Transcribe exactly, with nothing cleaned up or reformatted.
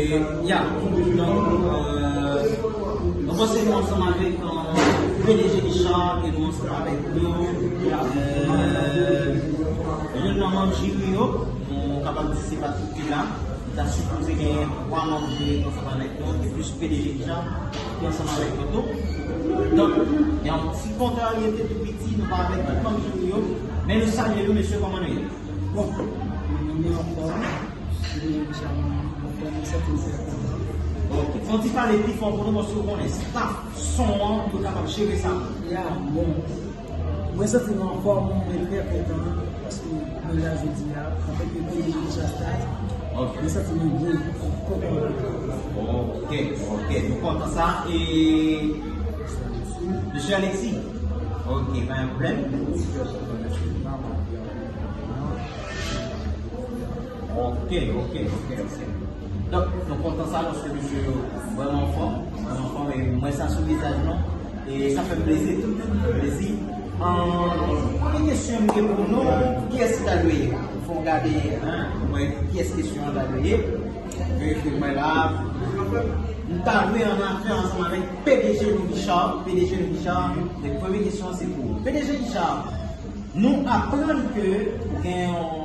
Ya, donk, euh, nou panse nou ansanm avèk, euh, P D G Richard e nou ansanm avèk nou, euh, youn nan manm jiri yo, nou kapab di se pa tout ki la, nou ta sipoze gen twa manm jiri ansanm avèk nou, e plis P D G Richard ki ansanm avèk nou tou. Donk, gen yon ti kontraryete tou piti, nou pa avèk tout manm jiri yo, men nou salye nou, mesye, kòman nou ye? Bon, nou anfòm. Ok, fò w ti pale pi fò pou nou, paske w konnen staff son an, yo kapab jere sa. Ya, bon. Mwen santi m anfòm, mwen trè kontan, paske mwen la jodi a, antanke P D G Richard Stars, mwen santi mwen byen, kontan. Ok, ok, nou kontan sa. E Mesye Alexis? Ok, pa gen pwoblèm. Ok, ok, ok, ok. Donk, nou kontan sa, paske mesye yo vrèman anfòm, vrèman anfòm, e m wè sa sou vizaj nou, e sa fè m plezi, tout, tout fè m plezi. An, premye kesyon m gen pou nou, kiyès ki ta dwe ye? Fò w gade, hein, mwen, kiyès kesyon an ta dwe ye? Verifye mwen la. M ta dwe an afè ansanm avèk P D G nou Richard, P D G nou Richard. Men premye kesyon an se pou ou. P D G Richard, nou aprann ke ou gen yon